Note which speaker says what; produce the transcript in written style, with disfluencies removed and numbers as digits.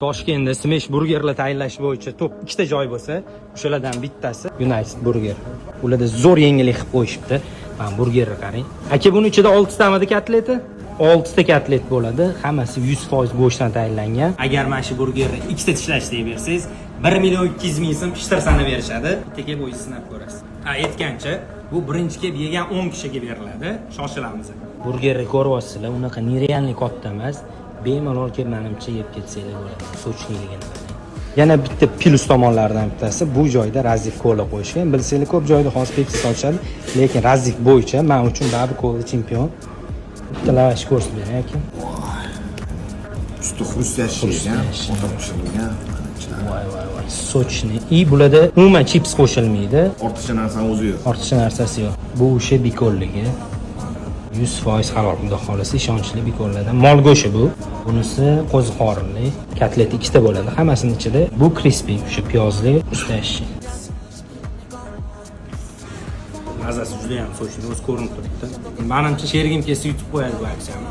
Speaker 1: Toshkentda smash burgerlar tayinlash bo'yicha top ikkita joy bo'lsa, o'shalardan bittasi United Burger. Ularda zo'r yengillik qilib qo'yishibdi. Mana burgerni qarang. Aka, buni ichida 6 tamidi kotleti? 6 ta kotlet bo'ladi. Hammasi 100% go'shtdan tayinlangan. Agar mana shu burgerni ikkita tishlash deb bersangiz, 1 million 200 ming so'm pishtir sanab berishadi. Bitta kelib o'zingiz sinab ko'rasiz. Ha, aytgancha, bu birinchi kelib yegan 10 kishiga beriladi. Shoshilamiz. Burgerni ko'ryapsizlar, unaqa нереальный katta emas. Bemalol kelib, manimcha, yeb ketsanglar bo'ladi. Сочный ligini qarang. Yana bitta plyus tomonlaridan bittasi, bu joyda разлив kola qo'yishgan. Bilsanglar, ko'p joyda hozir Pepsi sotishadi, lekin разлив bo'yicha men uchun baribir kola chempion. Bitta lavash ko'rsatib bering, aka.
Speaker 2: Usti хрустящий ekan, o'ta pishirilgan.
Speaker 1: Voy voy voy, сочный. И bularda umuman chips qo'shilmaydi.
Speaker 2: Ortiqcha narsani o'zi yo'q.
Speaker 1: Ortiqcha narsasi yo'q. Bu o'sha bikonligi. 100% halol, xudo xohlasa, ishonchli bikonlardan. Mol go'shti bu. Bunisi qo'ziqorinli. Kotlet ikkita bo'ladi, hammasini ichida. Bu crispy, o'sha piyozli, хрустящий. Mazasi juda ham сочный, o'zi ko'rinib turibdi. Manimcha, sherigim kelsa, yutib qo'yadi bu aksiyani.